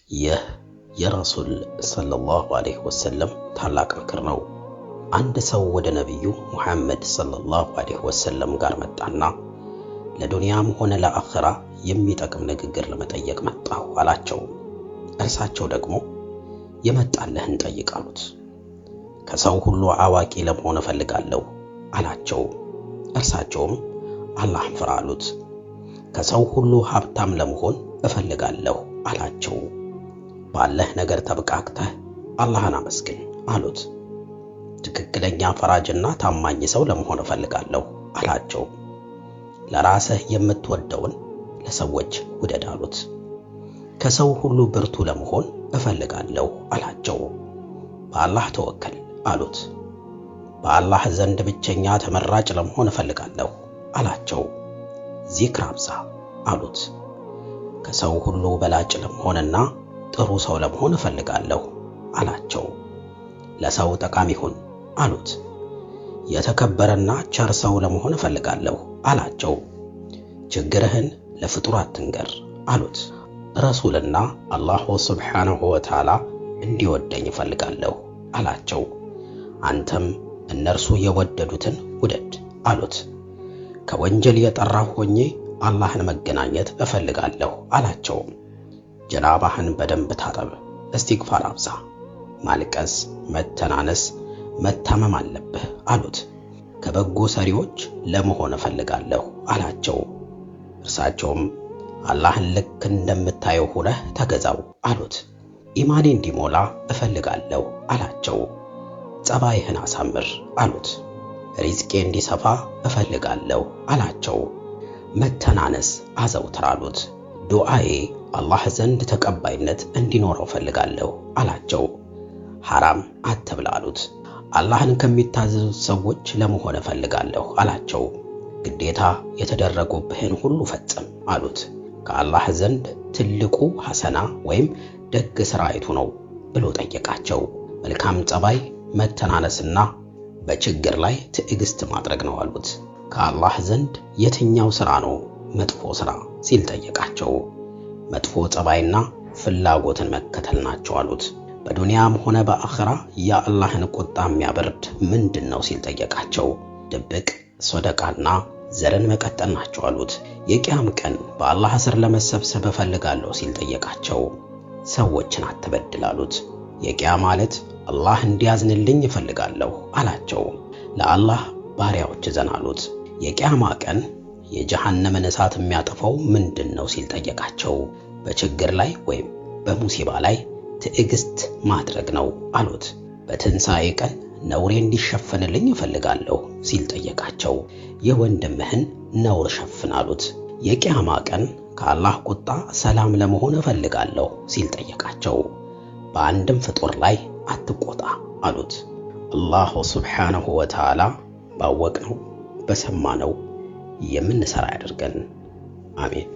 ይህ የረሱል ሰለላሁ ዐለይሂ ወሰለም ታላቅ ምክር ነው። አንድ ሰው ወደ ነቢዩ ሙሐመድ ሰለላሁ ዐለይሂ ወሰለም ጋር መጣና ለዱንያም ሆነ ለአኺራ የሚጠቅም ንግግር ለመጠየቅ መጣሁ አላቸው። እርሳቸው ደግሞ የመጣልህን ጠይቅ አሉት። ከሰው ሁሉ አዋቂ ለመሆን እፈልጋለሁ አላቸው። እርሳቸውም አላህን ፍራ አሉት። ከሰው ሁሉ ሀብታም ለመሆን እፈልጋለሁ አላቸው። ባለህ ነገር ተብቃቅተህ አላህን አመስግን አሉት። ትክክለኛ ፈራጅና ታማኝ ሰው ለመሆን እፈልጋለሁ አላቸው። ለራስህ የምትወደውን ለሰዎች ውደድ አሉት። ከሰው ሁሉ ብርቱ ለመሆን እፈልጋለሁ አላቸው። በአላህ ተወከል አሉት። በአላህ ዘንድ ብቸኛ ተመራጭ ለመሆን እፈልጋለሁ አላቸው። ዚክር አብዛ አሉት። ከሰው ሁሉ በላጭ ለመሆንና ጥሩ ሰው ለመሆን እፈልጋለሁ አላቸው። ለሰው ጠቃሚ ሁን አሉት። የተከበረና ቸር ሰው ለመሆን እፈልጋለሁ አላቸው። ችግርህን ለፍጡር አትንገር አሉት። ረሱልና አላሁ ሱብሓነሁ ወተዓላ እንዲወደኝ እፈልጋለሁ አላቸው። አንተም እነርሱ የወደዱትን ውደድ አሉት። ከወንጀል የጠራሁ ሆኜ አላህን መገናኘት እፈልጋለሁ አላቸው። ጀናባህን በደንብ ታጠብ፣ እስቲግፋር አብዛ፣ ማልቀስ፣ መተናነስ፣ መታመም አለብህ አሉት። ከበጎ ሰሪዎች ለመሆን እፈልጋለሁ አላቸው። እርሳቸውም አላህን ልክ እንደምታየው ሆነህ ተገዛው አሉት። ኢማኔ እንዲሞላ እፈልጋለሁ አላቸው። ጸባይህን አሳምር አሉት። ሪዝቄ እንዲሰፋ እፈልጋለሁ አላቸው። መተናነስ አዘውትር አሉት። ዱዓዬ አላህ ዘንድ ተቀባይነት እንዲኖረው እፈልጋለሁ አላቸው። ሐራም አትብላ አሉት። አላህን ከሚታዘዙት ሰዎች ለመሆን እፈልጋለሁ አላቸው። ግዴታ የተደረጉብህን ሁሉ ፈጽም አሉት። ከአላህ ዘንድ ትልቁ ሐሰና ወይም ደግ ሥራ የቱ ነው ብሎ ጠየቃቸው። መልካም ጸባይ፣ መተናነስና በችግር ላይ ትዕግስት ማድረግ ነው አሉት። ከአላህ ዘንድ የትኛው ሥራ ነው መጥፎ ሥራ ሲል ጠየቃቸው። መጥፎ ጸባይና ፍላጎትን መከተል ናቸው አሉት። በዱንያም ሆነ በአኺራ የአላህን ቁጣ የሚያበርድ ምንድን ነው ሲል ጠየቃቸው። ድብቅ ሶደቃና ዘርን መቀጠል ናቸው አሉት። የቂያም ቀን በአላህ ስር ለመሰብሰብ እፈልጋለሁ ሲል ጠየቃቸው። ሰዎችን አትበድል አሉት። የቂያ ማለት አላህ እንዲያዝንልኝ እፈልጋለሁ አላቸው። ለአላህ ባሪያዎች እዘን አሉት። የቂያማ ቀን የጀሃነምን እሳት የሚያጠፋው ምንድን ነው ሲል ጠየቃቸው። በችግር ላይ ወይም በሙሲባ ላይ ትዕግስት ማድረግ ነው አሉት። በትንሣኤ ቀን ነውሬ እንዲሸፈንልኝ እፈልጋለሁ ሲል ጠየቃቸው። የወንድምህን ነውር ሸፍን አሉት። የቂያማ ቀን ከአላህ ቁጣ ሰላም ለመሆን እፈልጋለሁ ሲል ጠየቃቸው። በአንድም ፍጡር ላይ አትቆጣ አሉት። አላሁ ሱብሓነሁ ወተዓላ ባወቅነው በሰማነው የምንሰራ ያደርገን። አሜን።